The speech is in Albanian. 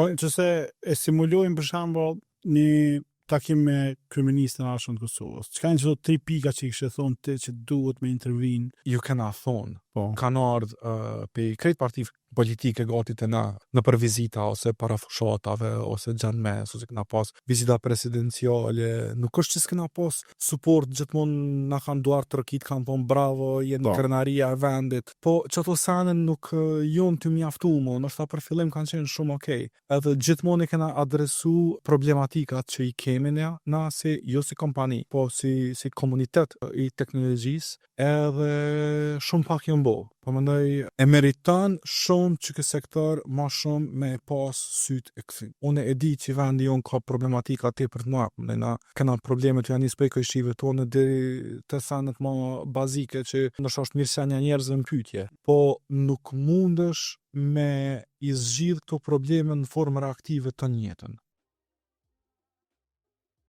Po, nëse e simulojmë për shembull një takim me kryeministrin e ardhshëm të Kosovës, çka janë çdo tri pika që i kishe thonë ti që duhet me intervin? Ju kena thonë, kanë ardhë pe krejt parti politike gati të na në për vizita ose para fushatave ose gjatë mes ose kena pas vizita presidenciale, nuk është që s'kena pas support, gjithmonë na kanë duar trokit, kanë thonë bravo, jeni krenaria e vendit. Po që ato sene nuk jonë të mjaftu mo, ndoshta për fillim kanë qenë shumë okej. Edhe gjithmonë i kena adresu problematikat që i kemi na si, jo si kompani, po si komunitet i teknologjisë, edhe shumë pak janë bo. Po mendoj e meriton shumë që ky sektor ma shumë me pas syt e kthym. Unë e di që vendi jon ka problematika tepër të mëdha, ne na kena probleme të janë nis prej kojshive tonë deri te senet më bazike që ndoshta është mirëqenia e njerëzve në pyetje. Po nuk mundesh me i zgjidh këto probleme në formë reaktive të njëjtën.